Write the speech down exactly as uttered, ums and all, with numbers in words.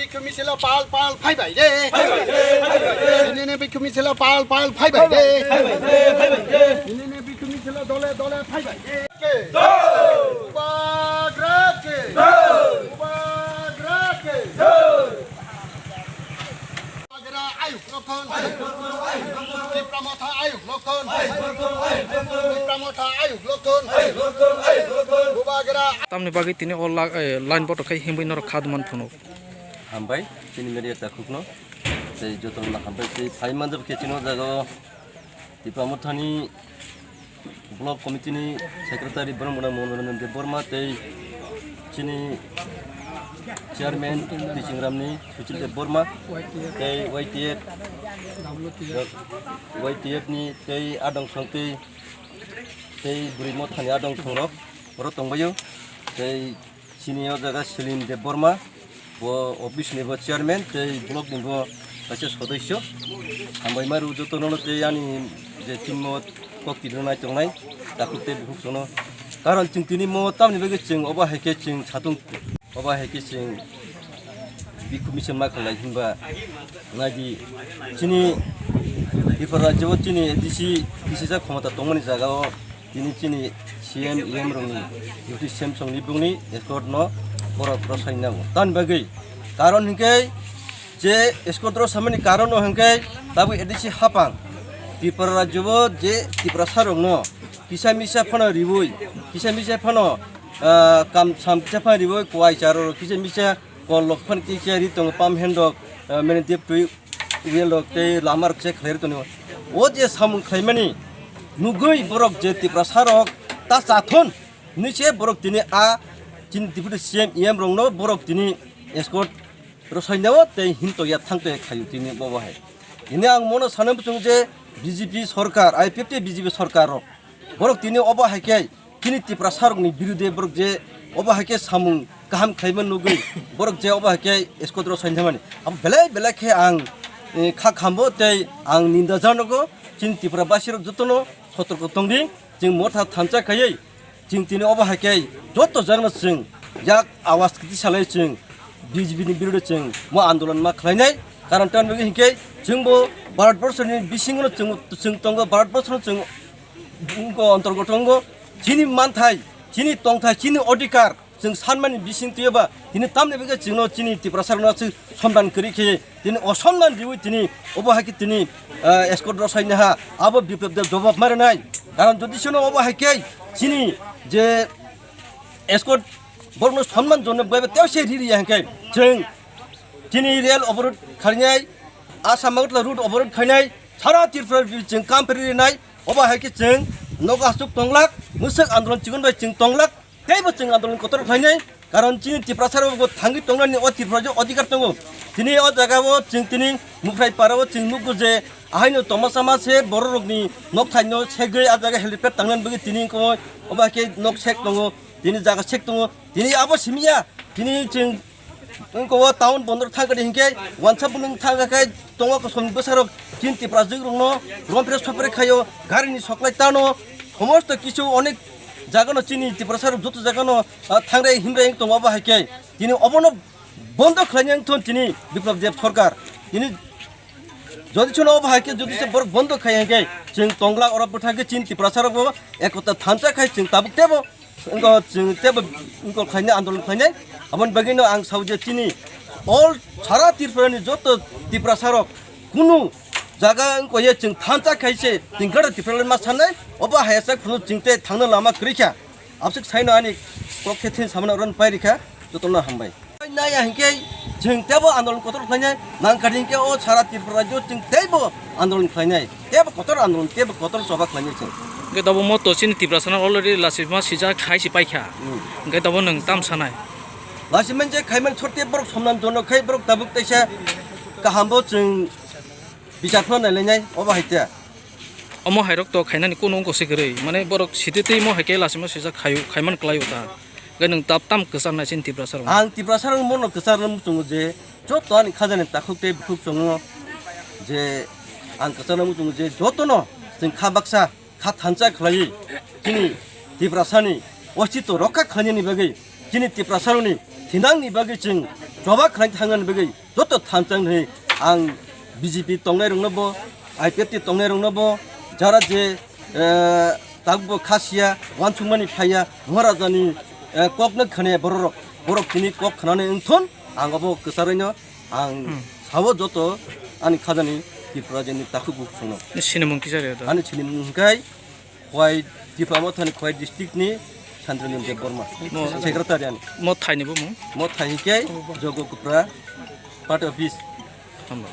Bhikkhu misilo pal pal phaibai de. Nini bhikkhu misilo pal pal phaibai de. Nini bhikkhu misilo dole dole phaibai de. Bubagra ke. Bubagra ke. Bubagra ayuk lokon. Tipra Motha ayuk lokon. Tipra Motha ayuk lokon. Bubagra. Tamni bagwi tini o la-, eh, line boto khai himwi norok kha duman phunuk. Hambai, chini media takhukno, tei jotono hambai, tei phai manjak khe chini o jaga o Tipra Mothani Block Committee ni Secretary Boromona Monoranjan Debbarma, tei chini Chairman Tisingramni Suchil Debbarma, tei Y T F, Y T F ni tei adong song tei, tei Bwrwi Mothani adong songrok oro tongbaio, tei Chini o jaga Selim Debbarma, bo office ni bo chairman tei block ni bo kaisa sodosyo. Hambai maru jotono tei ani je team o kok twi rwnai tongnai, takhuk tei bukhuk sono. Karon chwng tini mo tamni bagwi chwng obo hai khe chwng satung, obo hai khe chwng bikhup misil ma khlai hinba naidi chini Tripura rajyo o chini A D C, A D C ja khomota tongmani jaga o Tini chini C M, E M rokni duty same songni bungni escort no borok rwsai nango. Tamni bagwi karon hinkhe je escort rwsamani karon no hinkhe tabuk A D C hapang Tripura rajyo o je Tiprasa rokno kisa misa phano riwi, kisa misa phano, ah, kam sam kisa phano riwi, kuai charo kisa misa kol rok phano kisa ri tongo, pump hand rok, ah, mene dep twi Rail rok tei lama rok se khlai tongo. O je samung khlaimani nugwi borok je Tiprasa rok ta chathon hinwi se borok tini a chini Deputy C M, E M rokno borok tini escort rwsai nao tei hinto ya thangto ya khaio tini bobo hai. Tini ang mono sana muchung je B J P sorkar, I P F T B J P sorkar rok borok tini obo hai khe chini Tiprasa rokni birude borok je obo hai khe samung kaham khlaima nugwi borok je obo hai khe escort rwsai thamani abo belai belai khe ang, eh, kha khambo tei ang ninda janogo chini Tripura basi rok jotono sotorko tongdi chwng motha thansa khaiwi chwng tini obo hai khe joto jagano chwng yak awas kiti salai chwng B J P ni birude chwng mo andolon ma khlainai karon tamni bagwi hinkhe chwngbo Bharat borsoni bisingo chwng, chwng tongo Bharat borsoni chwng Wngkha antorgoto wngkha chini manthai, chini tongthai, chini odhikar chwng sanmani bising twiyoba tini tamni bagwi chwngno chini Tiprasa rokno aswk somdan kwrwi khe tini osomdan riwi tini obo hai khe tini, ah, escort rwsai naha abo Biplab Deb jobab ma rwnai. Karon jodi seno obo hai khe chini je escort borokno somdan jono bagwi tei se riri ya hwnkhe chwng chini rel oborod kharinai, Assam Agartala route oborod khainai, sara Tripura chwng kam phri rinai. Obo hai khe chwng nogo aswk tonglak, mwswk andolon chikon bai chwng tonglak, teibo chwng andolon kotor khlainai. Karon chini Tiprasa rok bo thangwi tongnani o Tripura je odhikar tongo. Tini o jaga o chwng tini Muphrai para o chwng nukgo je ahaino tongma sama se borok rokni nok thaino segwi a jaga helipad tangnani bagwi tini wngkha obo hai khe nok sek tongo, tini jaga sek tongo. Tini abo simi ya, tini chwng Wngkha o town bondor thangkha di hinkhe, wansa bwlwng thangkha khe tongo kosom bwsarok chini Tiprasa rokno rompre sopre khaio, garini soklai tano, somosto kisu onek jagano chini Tiprasa rok joto jagano, ah, thangrai himrai wng tongo. Obo hai khe tini obono bondo khlaina wng thon tini Biplab Deb sorkar. Tini jodi chwngno obo hai khe jodi se borok bondo khai hinkhe chwng tonglak oro bwthakhe chini Tiprasa rokbo ekota thansa khai chwng tabuk tebo Wngkha chwng teibo wngkha khlainai, andolon khlainai. Aboni bagwino ang sao je chini all sara Tripura ni joto Tiprasa rok kunu jaga wngkha ye chwng thansa khai se chwng Greater Tipraland ma sanai, obo hai sak phuru chwng tei thangna lama kwrwi kha. Abswk saino ani kok khe thin samano ron pai rikha, jotono hambai. Naiya hinkhe chwng teibo andolon kotor khlainai, nangkha hinkhe o sara Tripura rajyo chwng teibo andolon khlainai, teibo kotor andolon, teibo kotor choba khlainai chwng. Hwnkhe tabuk mo to chini Tiprasa no already lasima sijak khai si paikha. Hmm. Hwnkhe tabuk nwng tam sanai? Lasima je khaiman sorte borok somnan jono khai borok tabuk teisa kahambo chwng bichar khlai nailainai obo hai te. Omo hairok to khainani kunu wngkha se kwrwi, mane borok sititwi mo hai khe lasima sijak khaio, khaiman kwlaio ta. Hwnkhe nwng tap tam kwcharnai chini Tiprasa rok. Ang Tiprasa rok bono kwcharna muchungo je joto ani khajani takhuk tei bukhuk chongo je ang kwcharna muchungo je jotono chwng kha baksa kha thansa khlaiwi chini Tiprasani ostitw rokha khlainani bagwi chini Tiprasarokni thinangni bagwi chwng choba khlai thangna bagwi joto thansa wngwi ang B J P tongnai rokno bo, I P F T tongnai rokno bo, jara je, eh, tabukbo kha siya, uansukmani phaiya, Maharajani, eh, kokno khne bororok, borok tini kok khnani wngthon, ang abo kwcharwino ang sao joto ani khajani Tripura jeni takhuk bukhuk songno. Sinimung kisa re do. Ani sinimung hwnkhe Khowai, Tipra Mothani Khowai district ni Sanjani Debbarma. Mo- Secretary ani. Mo thai ni bo mung? Mo thai hwnkhe Jogo Kupra party office. Hambai.